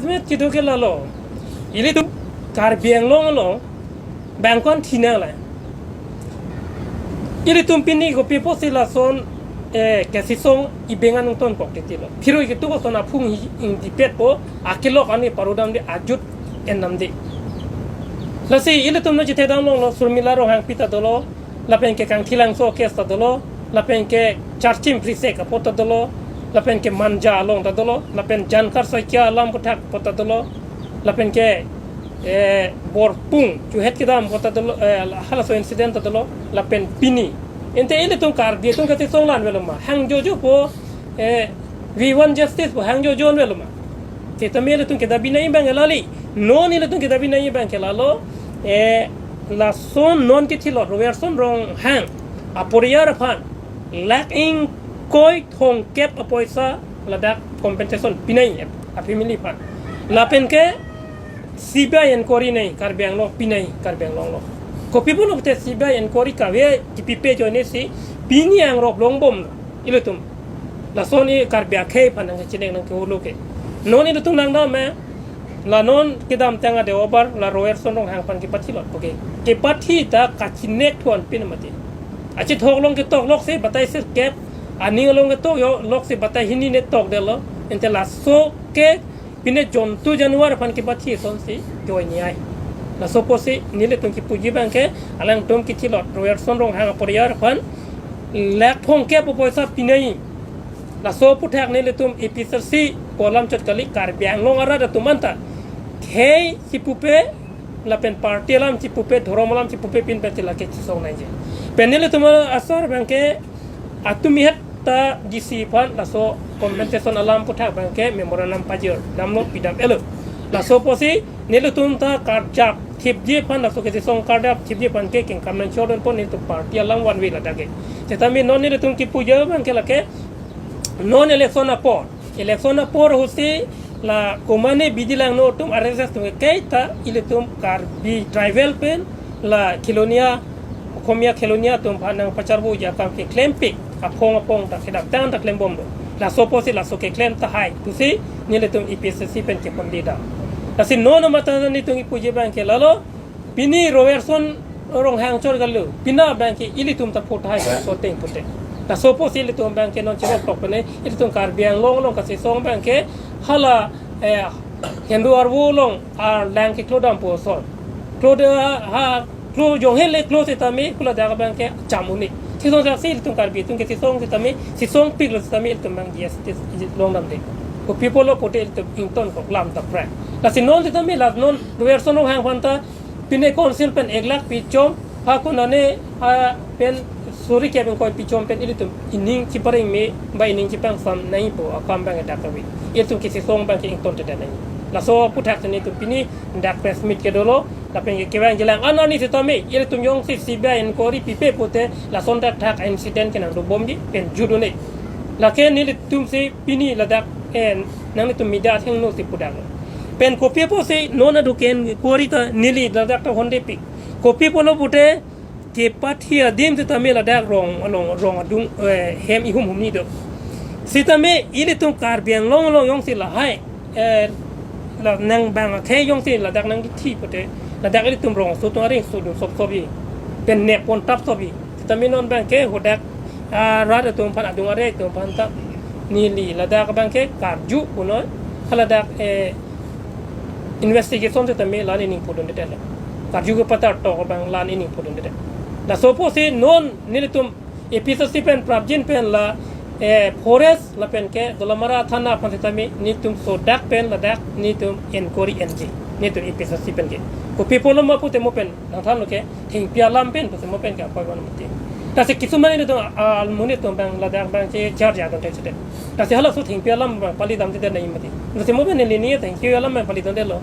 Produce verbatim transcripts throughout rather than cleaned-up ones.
Met kedo ke lalo. Ilitum Karbi Anglong along bangkon thinang la. Ilitum pini kopi apotsi lason, eh, kesisong ibengan ungton kok titi lo. Phirui ketu koson aphung hi ing dipet po, akelok ani parudam de ajut enam de. Lasi ilitum no chithedam longlo, Surmila Ronghangpi ta dolo, lapen ke Kangthilangso case ta dolo, lapen ke Charchim Prisek apot ta dolo, lapen ke Manja along ta dolo, lapen Jankar Saikia alam aphuthak apot ta dolo, lapen ke, eh, Borpung chuhet kedam apot ta dolo, eh, halaso incident ta dolo, lapen pini. Ante ilitum Karbi atum kesisong la-an avelo ma. Hang jojo po, eh, we want justice po, hang jojo an avelo ma. Sitame ilitum kedabi nangji abang ke lali. Non ilitum kedabi nangji abang ke lalo, eh, lason non kethilot Robertson Ronghang aporiyar aphan lakh ingkoi thomkep apoisa ladak compensation pinangji a-family aphan. Lapen ke C B I inquiry nangji Karbi Anglong, pinangji Karbi Anglong along. Kopi pulote C B I inquiry kave kipipe ajoinesi pini angrop longbom ilitum. Lason i Karbi akhei aphan nangkachinek nangkeholo ke. Non ilitum nangdam me, la non kedamtang a Deobar la Robertson Ronghang aphan kepathilot po ke. Kepathi ta kachinek thuan pin mati. Achithok along ketok loksi batai sirkep, aning along ketok jo loksi batai hini ne tokdetlo. Ante laso ke pine jontu januar aphan kepathi asonsi joinei. Laso apotsi nelitum kipuji abang ke alangtum kethilot Robertson Ronghang aporiyar aphan lakh thomkep apoisa pinangji. Laso aphuthak nelitum A P H L C pu alam chot kali, Karbi Anglong arat atum anta khei chipupe lapen party alam chipupe, dhorom alam chipupe pin peti lake chisong nangji. Pen nelitum asar abang ke atum ihet ta D C aphan laso compensation alam aphuthak abang ke memorandum pajir damlo, pidam-etlo. Laso apotsi nelitum ta karjap thipji aphan, laso kesisong karjap thipji aphan ke kengkam nangchodon pon nelitum party alam vanve ladak ke. Sitame non nelitum kipuji abang ke lake non election apor, election apor ahutsi la komane bidi langno atum R S S atum ke kaita ilitum Karbi tribal pen la Khilonia, Okhomia Khilonia atum aphan nangpacharboji akam keklempik aphong aphong ta kedamtang ta klembomlo. Laso apotsi laso keklem tahai pusi nelitum A P H L C pen kepon didam. Lasi non matha nelitum kipuji abang ke lalo, pini Robertson Ronghang chot kali, pina abang ke ilitum ta phothai so teng pute. Laso apotsi ilitum abang ke non chirok tok pene, ilitum Karbi Anglong along kesisong abang ke hala, eh, Hindu arvo along arlang keklo dampo ason. Klo de ha, klo jong hele klo sitame, kula dak abang ke cham un-e. Sisong saksi ilitum Karbi atum kesisong sitame, sisongpiklo sitame ilitum abang G S T long damde. Kopi pulo pute ilitum ingtonkok alam ta pran. Lasi non sitame la non Robertson Ronghang aphan ta pine council pen ek lakh pichom, ha konane ha pen suri kep ingkoi pichom pen ilitum ining chipareng me ba ining chipangsam nangpo akam abang dak kave. Ilitum kesisong abang ke ingtontedet nangji. Laso aphuthak nelitum pini dak press meet kedolo, lapen ke kevang jilang anani sitame ilitum jongsi C B I inquiry pipe pute lason dak thak incident ke nangdobomji pen jut un-e. Lake nelitum si pini ladak en nanglitum media athengno si pudaklo. Pen kopi apotsi non aduk inquiry ta neli ladak ta hondepik. Kopi pulo pute kepathi adim sitame ladak rong along, rong adung, eh, hem ihum humni do. Sitame ilitum Karbi Anglong along jongsi lahai, eh, la nang bang akhei jongsi ladak nangkithi pute, ladak ilitum rong aso atum areng sodun sopsopji, pen nep pon tapsopji. Sitame non abang ke hadak, ah, rat atum aphan, adung are atum aphan ta neli ladak abang ke karju punon, ha ladak, eh, investigation sitame la-an ining pudundedet. Karju kepatar tok abang la-an ining pudundedet. Laso apotsi non nelitum A P H L C pen prapjin pen la, eh, forest lapen ke Dolamara thana aphan sitame nelitum sodak pen ladak nelitum inquiry enji. Nelitum A P H L C pen ke. Kopi pulo ma pute mo pen nangthanlo ke thengpi alam pen pute mo pen ke apoi van mati. Lasi kisuman nelitum, ah, almuni atum abang ladak abang ke charge adon te chete. Lasi halaso thengpi alam abang pali damdedet nangji mati. Lasi mo pen neli ni thengpi alam abang pali damdetlo.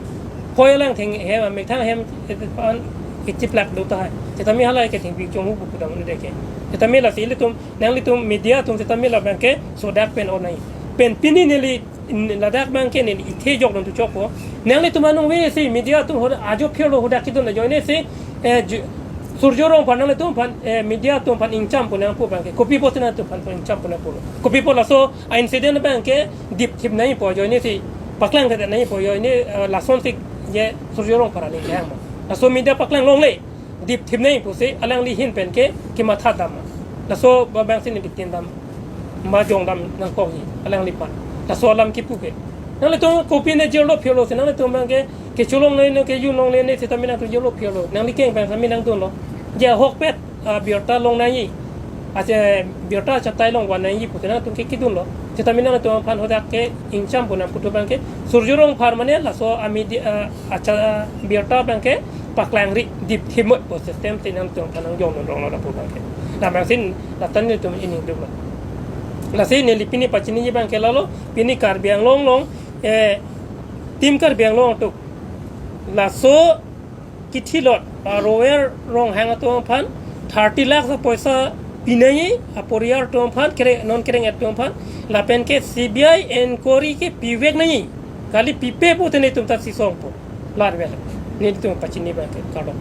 Hoi alang theng hem, methang hem, eh, an kichiplak do tahai. Sitame hala ke thengpi chonghu pu pudam un-e ke. Sitame lasi ilitum, nanglitum media atum sitame la abang ke sodak pen on nangji. Pen pini neli, in, ladak abang ke neli ithe jokdun tu chokpo. Nanglitum anong ve si media atum ho ajo phirlo hadak kedun ajoinesi, eh, ju-, Surjya Rong aphan nanglitum aphan, eh, media atum aphan ingcham pu nangpu abang ke. Kopi pusi nangtum aphan ingcham pu nangpulo. Kopi pulo laso a-incident abang ke dipthip nangpo ajoinesi. Paklang kete nangji pu yo, ini, eh, lason tik je Surjya Rongphar aning kehang ma. Laso media paklang longle, dipthip nangji pusi alangli ahin pen ke kematha dam ma. Laso abang si nelitum dam, majong dam nangkokji alangliphan. Laso alam kipu ke. Nanglitum kopine jirlo phirlo si nanglitum abang ke, kecholong nangji, kejun longle ne seta mi nangtum jirlo phirlo. Nangli keng abang si mi nangdunlo. Je ahokpet, ah, birta long nangji. Ache birta achatai long van nangji pusi nangtum ke kedunlo. Seta mi nangtum aphan hadak ke ingcham pu nangpu thu abang ke, Surjya Rongphar mane laso a media, ah, acha, ah, birta abang ke paklangri dipthip mo pu system si nangtum aphan nangjong non rong lo lapu abang ke. Labang si lata nelitum ining duklo. Lasi neli pini pachiniji abang ke lalo, pini Karbi Anglong along, eh, Team Karbi Anglong atum laso kithilot, ah, Roel Ronghang atum aphan thirty lakhs apoisa pi nangji, aporiyal atum aphan, kere, non kereng atum aphan, lapen ke C B I inquiry ke pivek nangji, kali pipe pute nelitum ta chesongpo. Larvel, nelitum pachini abang ke kardom.